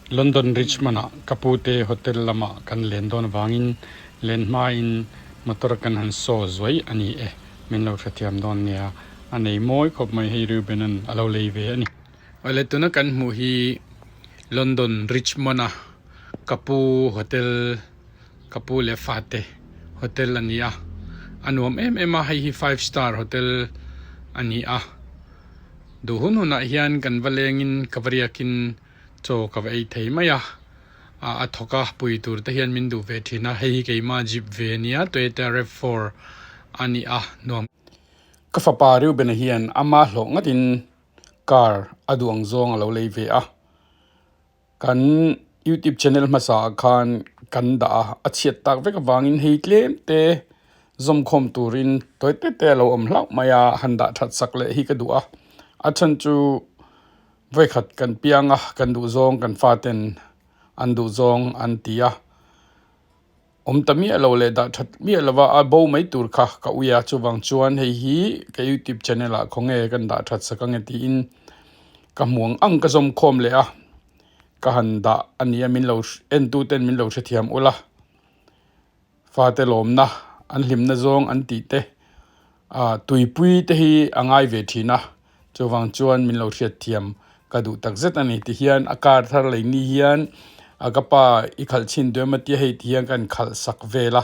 London Richmond ah ka pu te hotel lamah kan len dawn vangin len hmain motor kan han saw zuai a ni e, min lo hrethiam dawn nia, a nei mawi khawp mai hei Reuben an a lo lei ve a ni. Awle tuna kan hmuh hi London Richmond a ka pu hotel ka pu leh fate hotel a ni a, a nuam em em a hei hi five star hotel a ni a. Duh hun hunah hian kan va lengin ka va riakin chaw ka va ei thei mai a, a thawk a pui tur te hian min duh ve thin a, hei hi keimah jeep ve a nia Toyota Rav 4 a ni a nuam. Ka fapa Reuben-a hian ama hlawh ngatin car a duh ang zawng a lo lei ve a. Kan youtube channel hmasa ah khan kan dah a, a chhiat tak vek avangin hei tlem te zawmkhawm turin tawi te te a lo awm hlauh mai a, han dah that sak leh hi ka duh a, a chhan chu vawikhat kan piang a, kan duh zawng kan faten an duh zawng an ti a. Awm ta miah lo leh dah that miah lova a bo mai tur kha ka ui a, chuvang chuan hei hi ka youtube channel ah khawnge kan dah that sak ange tiin ka hmu ang ang ka zawm khawm leh a, ka han dah a ni a min lo en tu ten min lo hrethiam ula, fate lawmna an hlimna zawng an tih te ah tuipui te hi a ngai ve thin a, Chuvang chuan min lo hriat thiam ka duh tak zet a ni ti hian a car thar lei ni hian a ka pa i khalh chhin duai maw tia hei ti hian ka in khalh sak vel a,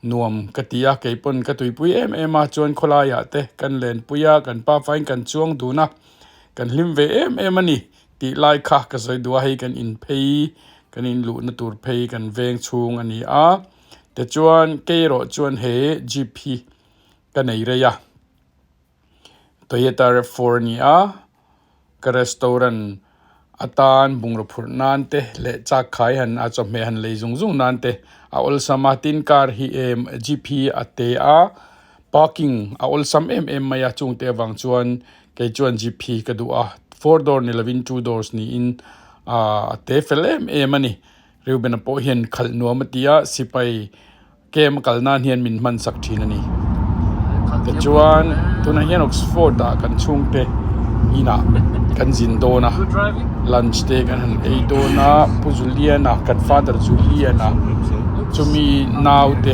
nuam ka ti a kei pawn ka tuipui em em a chuan khawlaiah te kan lenpui a kan pa fain kan chuang dun a kan hlim ve em em a ni tih lai kha ka sawi duh a hei kan in phei kan in luhna tur phei kan veng chhung a ni a tichuan kei erawh chuan he jeep hi ka nei rei a. Toyota Rav 4 a ni a, ka restaurant atan bungraw phurh nan te leh chak khai han a chawhmeh han lei zung zung nan te a awlsam a tin car hi em jeep hi a te a parking a awlsam em em mai a chungte avang chuan kei chuan jeep hi ka duh a four door ni lovin two doors niin ahh a te fel em em a ni Reuben-a pawh hian khalh nuam a ti a sipai. Camp a kal nan hian min hman sak thin a ni. Tichuan tunah hian Oxford ah kan chhungte inah kan zin dawn a, lunch te kan han ei dawn a, Pu Julian-a kan father Julian-a chumi naute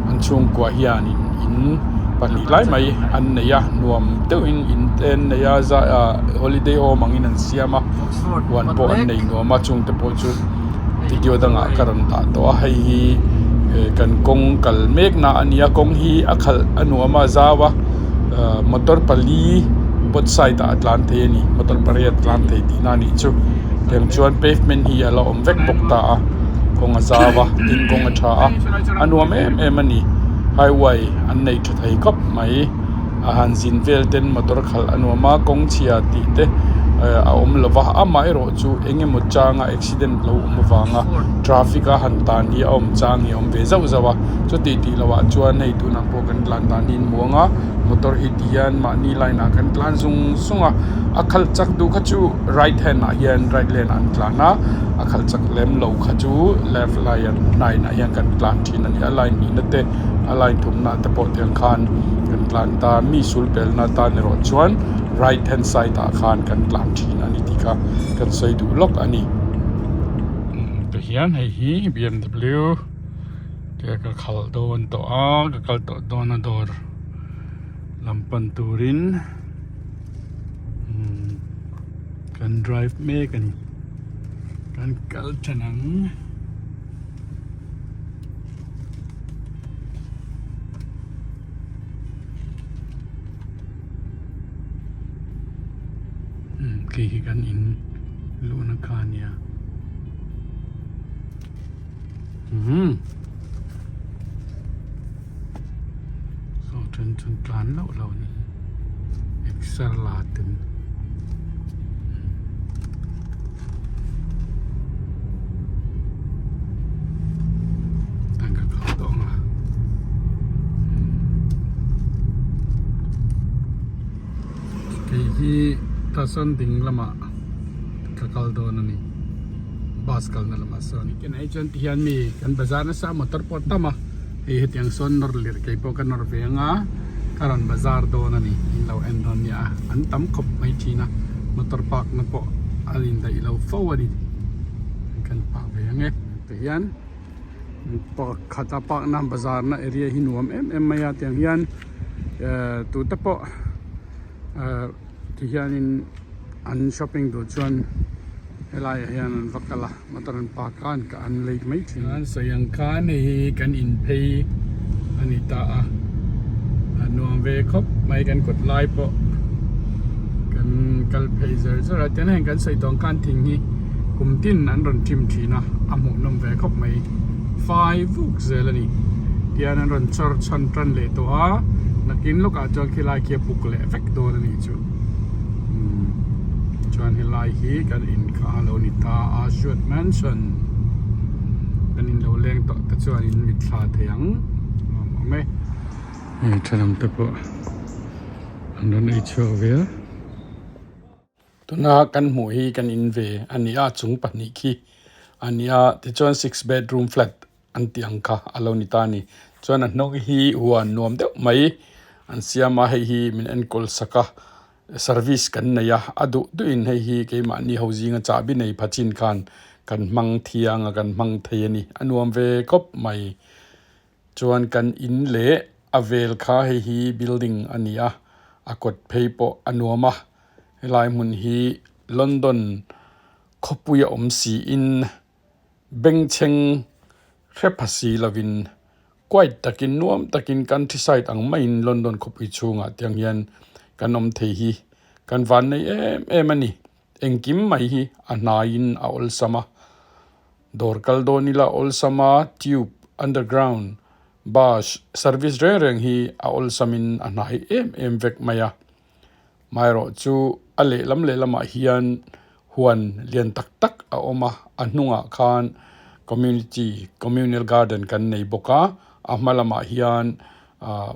an chhungkua hianin in pahnih lai mai an nei a, nuam deuhin in te an nei a holiday home angin an siam a, huan pawh an nei nuam a chungte pawh chu. Video dangah ka rawn dah tawh a hei hi kan kawng kal mek na a ni a kawng hi a khalh a nuam a zau a ahh motor pali both side ah a tlan thei a ni motor pariat a tlan thei tihna a nih chu tiang chuan pavement hi a la awm vek bawk ta a kawng a zau a tin kawng a tha a a nuam em em a ni highway an nei tha thei khawp mai. A han zin vel ten motor khalh a nuam a kawng chhia tih te a awm lo va amaherawh chu eng emaw changa accident lo awm avanga traffic a han tan hi a awm chang hi a awm ve zauh zauh a chuti tih loh ah chuan hei tunah pawh kan tlan dan hi muang a motor hi ti hian mahni line ah kan tlan zung zung a a khalh chak duh kha chu right hand ah hian right lane ah an tlan a a khalh chak lem lo kha chu left line ah hian kan tlan thin a ni a line hnihna te a line thumna te pawh tiang khan kan tlan ta mi sul pelna tan erawh chuan right hand side ah khan kan tlan thin a ni tih kha kan sawi duh lawk a ni. Tihian hei hi bmw te ka khalh dawn tawh a ka kal tawh dawn a dawr lam pan turin kan drive mek a ni kan kal than ang. Khi hi kan in luhna kha a nia umm saw then chuan tlan loh loh a ni exer la ten. Tan ka kal tawh ang a kei hi tah sawn ding lamah ka kal dawn a ni bus kalna lamah sawn kenah hi chuan tihian mi kan bazar nasa motor pawh a tam a hei hetiang sawn nawr lirh kei pawh ka nawr ve ang a ka rawn bazar dawn a ni in lo en dawn nia an tam khawp mai thin a motor park na pawh a indaih lo fo a ni. Kan park ve ang e. Tihian pakhata park na bazar na area hi nuam em em mai a tiang hian ehh tute pawh ehh ti hianin an shopping duh chuan helai ah hian an va kal a motor an park a an lei mai thin. An sawi ang khan hei hi kan in phei a ni ta a a nuam ve khawp mai kan kawt lai pawh kan kal phei zer zer a tiang heng kan sawi tawh ang khan thing hi kum tin an rawn ṭim ṭhin a a hmuhnawm ve khawp mai fai vuk zel a ni tian an rawn chawr chhan tan leh tawh a nakin lawkah chuan khilai khi a buk leh vek dawn a nih chu umm chuan helai hi kan in kha a lo ni ta a Shuat Mansion kan in lo leng tawh te chuan in mitthla thei ang a awm e hei thalam te pawh an rawn ei chhuak ve a. Tuna kan hmuh hi kan in ve a ni a chung pahnih khi a ni a tichuan six bedroom flat an tih ang kha a lo ni ta a ni chuan a hnawng hi huan nuam deuh mai an siam a hei hi min enkawl sak a service kan nei a a duh duh in hei hi keimahni ho zinga chahbi nei pha chin khan kan hmang thiang a kan hmang thei a ni a nuam ve khawp mai. Chuan kan in leh a vel kha hei hi building a ni a a kawt phei pawh a nuam a helai hmun hi London khawpui a awm siin bengchheng hre pha si lovin quiet takin nuam takin countryside ang maiin London khawpui chhungah tiang hian kan awm thei hi kan van nei em em a ni engkim mai hi a hnaiin a awlsam a. Dawr kal dawn ila awlsam a tube, underground, bus service reng reng hi a awlsamin a hnai em em vek mai a. Maherawh chu a lehlam lehlamah hian huan lian tak tak a awm a, a hnungah khan community communal garden kan nei bawk a, a hma lamah hian ah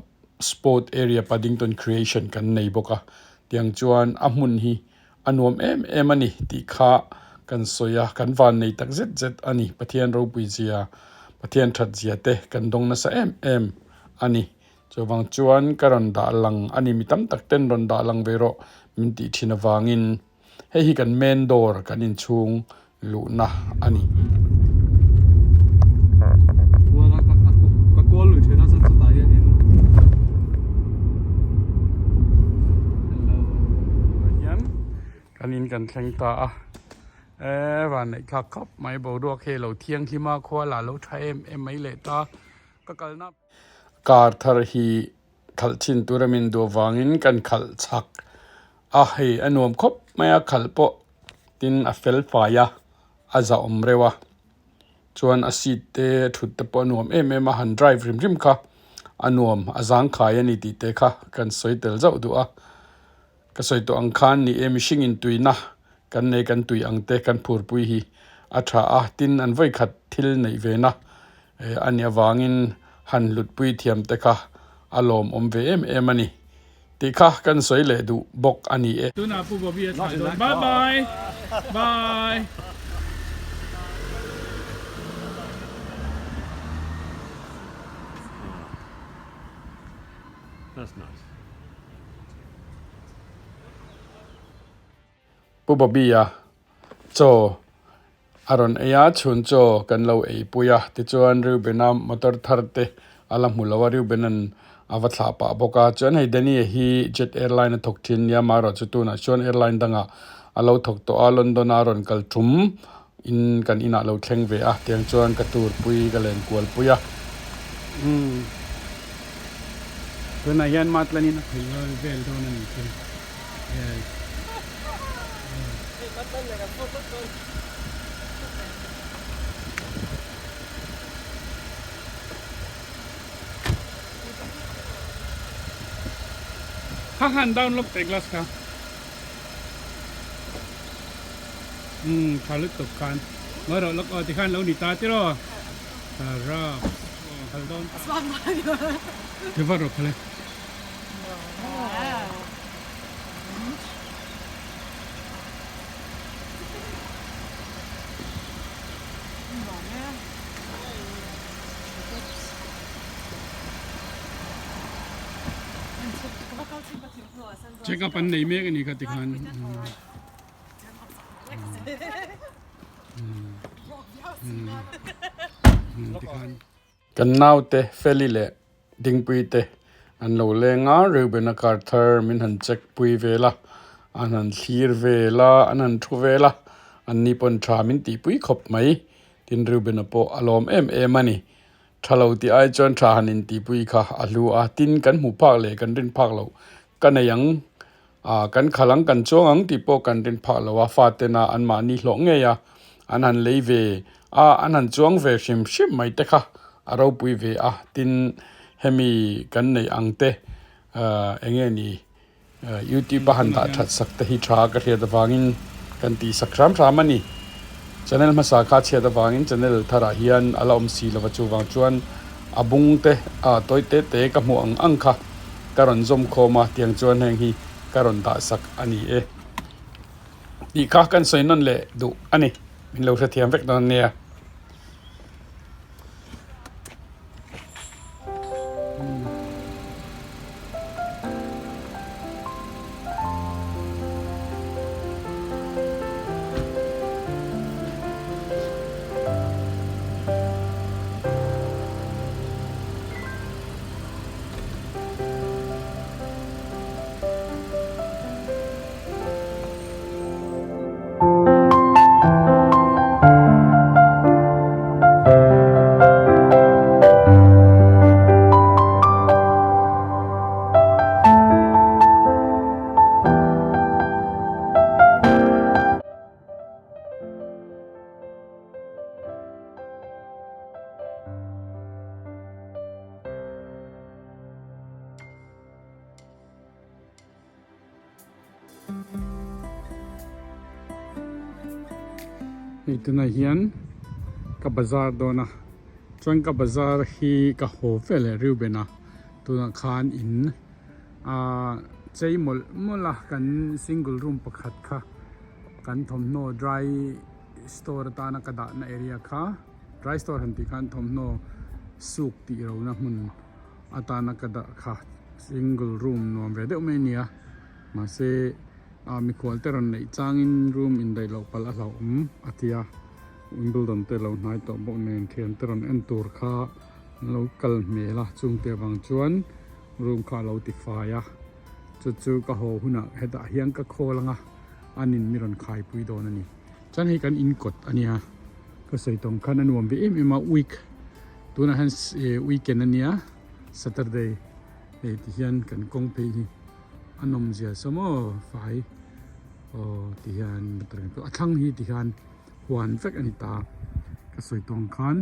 sport area Paddington creation kan nei bawk a, tiang chuan a hmun hi A nuam em em a ni tih kha kan sawi a, kan van nei tak zet zet a ni. Pathian ropui zia, Pathian that zia te kan dawng nasa em em a ni. Chuvang chuan ka rawn dah lang a ni, mi tam tak ten rawn dah lang ve rawh min tih thin avangin hei hi kan main door kan inchhung luhna a ni. Hian kan in kan thleng ta a e van neih thlak khawp mai boruak hi a lo thianghlim a khua lah a lo tha em em mai leh ta ka kalna car thar hi khalh chin tur a min duh avangin kan khalh chak a hei a nuam khawp mai a khalh pawh tin a fel fai a a zahawm reuh a chuan a seat te thut te pawh a nuam em em a han drive rim rim kha a nuam a zangkhai a ni tih te kha kan sawi tel zauh duh a ka sawi tawh ang khan ni e mihring in tuina kan nei kan tui ang te kan phurpui hi a tha a tin an vawi khat thil neih ve na eh a nih avangin han hlutpui thiam te kha a lawmawm ve em em a ni. Tih kha kan sawi leh duh bawk a ni e. Tunah Pu Bobby a thlai dawn. Bye bye. Bye. That's nice. Pu Bobby-a chaw a rawn ei a, chhun chaw kan lo ei pui a, tichuan Reuben-a motor thar te a la hmu lo a, Reuben-a'n a va thlah pah bawk a, chuan hei Danny-a hi Jet Airline a thawk thin nia, amaherawh chu tunah chuan airline dangah a lo thawk tawh a, London-a a rawn kal tum in kan inah a lo thleng ve a, tiang chuan ka tur pui ka len kual pui a. Umm tunah hian Matlanin a khawih vel dawn a nih chu. Kha han download teh glass kha umm tha lutuk khan ngawi rawh lawk aw tikhan lo ni ta tiraw tha rap kal dawn ti vat rawh khale. Check up an nei mek a ni kha tikhan. Kan naute Feli leh Dingpui te an lo leng a, Reuben-a car thar min han check pui vel a, an han thlir vel a, an han thu vel a, an ni pawn tha min tihpui khawp mai. Tin Reuben-a pawh a lawm em em a ni. Tha lo tih ai chuan tha han intihpui kha a hlu a, tin kan hmuh phak leh kan rin phak loh ka nei ang, ah kan khal ang kan chuang ang tih pawh kan rin phak lo a, fatena anmahni hlawh ngei a, an han lei ve a, an han chuang ve hrim hrim mai te kha a ropui ve a, tin hemi kan neih ang te ah eng nge ni Youtube a han dah that sak te hi tha ka hriat avangin kan tih sak hram hram a ni. Channel hmasa kha chhiat avangin channel tharah hian a la awm si lova chuvang chuan a bung te ah tawi te te ka hmuh ang ang kha ka rawn zawm khawm a tiang chuan heng hi ka rawn dah sak a ni e tih kha kan sawi nawn leh duh a ni. Min lo hrethiam vek dawn nia. Hei tunah hian ka bazar dawn a chuan ka bazar hi ka haw veleh Reuben a tunah khan in ahh chei mawlh mawlh a kan single room pakhat kha kan thawmhnaw dry store atana ka dahna area kha dry store han tih khan thawmhnaw suk tih ro na hmun atana ka dah kha single room nuam ve deuh mai a ni a mahse ah mikhual te rawn neih changin room indaih loh palh a hlauhawm a ti a Wimbledon te lo hnai tawh bawk nen thian te rawn en tur kha an lo kal hmel a chungte avang chuan room kha a lo ti fai a chu chu ka haw hunah hetah hian ka khawl anga an in mi rawn khaipui dawn a ni chuan hei kan in kawt a nia ka sawi tawng khan a nuam ve em em a week tunah hian weekend a nia Saturday hei ti hian kan kawng phei hi a nawm zia saw maw fai aw ti hian a thlang hi ti hian huan vek a ni ta ka sawi tawng khan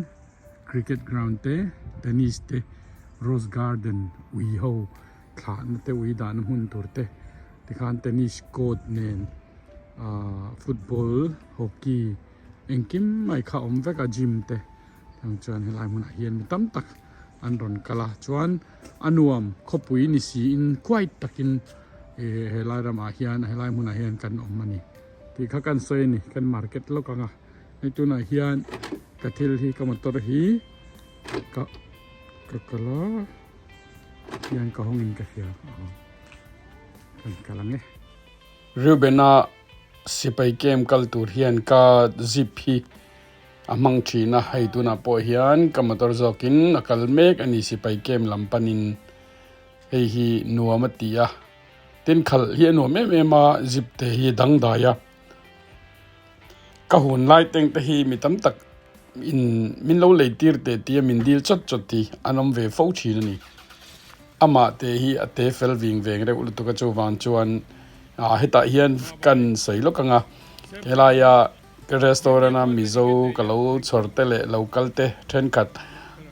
cricket ground te tennis te rose garden ui ho thlah na te ui dahna hmun tur te tikhan tennis court nen ahh football hockey engkim mai kha a awm vek a gym te Tiang chuan helai hmunah hian mi tam tak an rawn kal a chuan a nuam khawpui ni siin quiet takin ih helai ramah hian helai hmunah hian kan awm a ni tih kha kan sawi a ni kan market lawk ang a hei tunah hian ka thil hi ka motor hi ka ka kal a hian ka hawngin ka hria aw kan kal ang e. Reuben-a sipai camp kal tur hian ka zip hi. A hmang thin a, hei tunah pawh hian ka motor zawkin a kal mek a ni sipai camp lam panin hei hi nuam a ti a, tin khalh hi a nuam em em a zip te hi a dangdai a, ka hun lai teng te hi mi tam tak in min lo lei tir teh tia min dil chawt chawt hi an awm ve fo thin a ni, amah te hi a te fel ving veng reuh lutuk a chuvang chuan ah hetah hian kan sawi lawk ang a helaia. Ka restaurant a Mizo ka lo chhawr te leh lo kal te thenkhat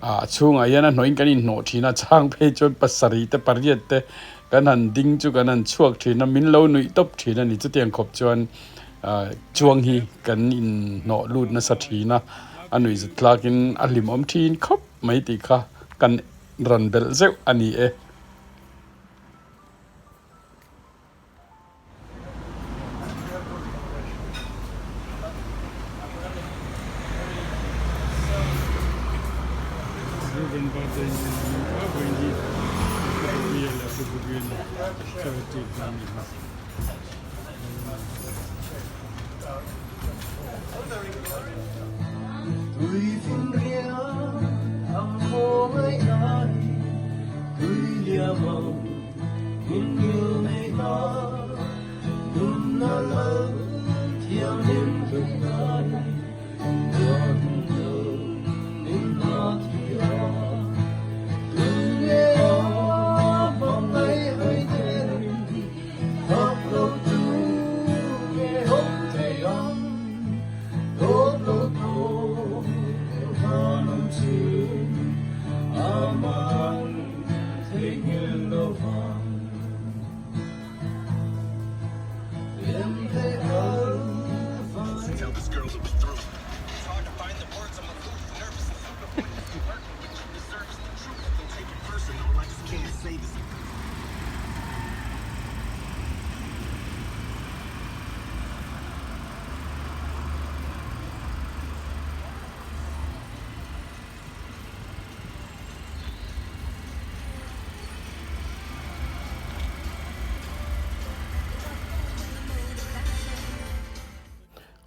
ah a chhungah hian a hnawhin kan inhnawh thin a chhang phei chuan pasarih te pariat te kan han ding chu kan han chhuak thin a min lo nuih tawp thin a ni chutiang khawp chuan ah chuang hi kan inhnawh lut nasa thin a a nuih zat tlakin a hlimawm thin khawp mai tih kha kan rawn belh zeuh a ni e.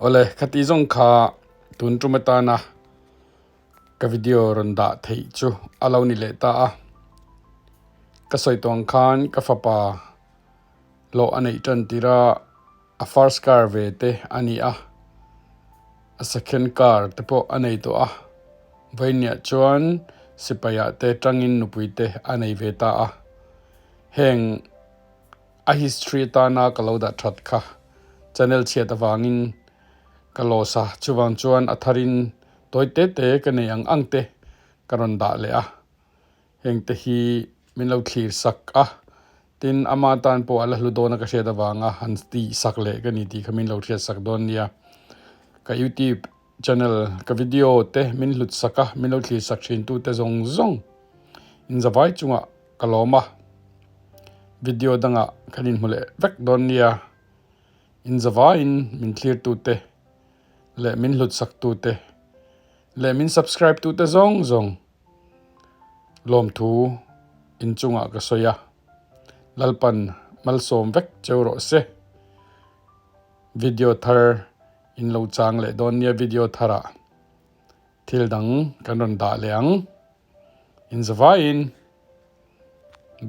Awle, khati zawng kha tun tum atana ka video rawn dah theih chu a lo ni leh ta a. Ka sawi tawh ang khan ka fapa hlawh a neih tan tir a, a first car ve te a ni a, a second car te pawh a nei tawh a. Vawiinniah chuan sipai ah te tangin nupui te a nei ve ta a. Heng a history atana ka lo dah that kha channel chhiat avangin ka loss a, chuvang chuan a tharin tawi te te ka nei ang ang te ka rawn dah leh a, heng te hi min lo thlir sak a, tin ama tan pawh a la hlu dawn a ka hriat avanga han tih sak leh ka ni tih kha min lo hriat sak dawn nia, ka youtube channel ka video te min hlut sak a, min lo thlir sak thin tu te zawng zawng inzavai chungah. Ka lawm a, video dangah kan inhmu leh vek dawn nia, inzavaiin min thlirtute leh min hlutsaktute leh min subscribe tute zawng zawng lawmthu inchungah ka sawi a, Lalpan malsawm vek cheu rawh se. Video thar in lo chang leh dawn nia video tharah thil dang kan rawn dah leh ang. Inzavaiin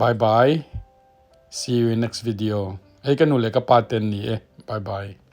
bye bye see you in next video hei ka nu leh ka pa te an ni e bye bye.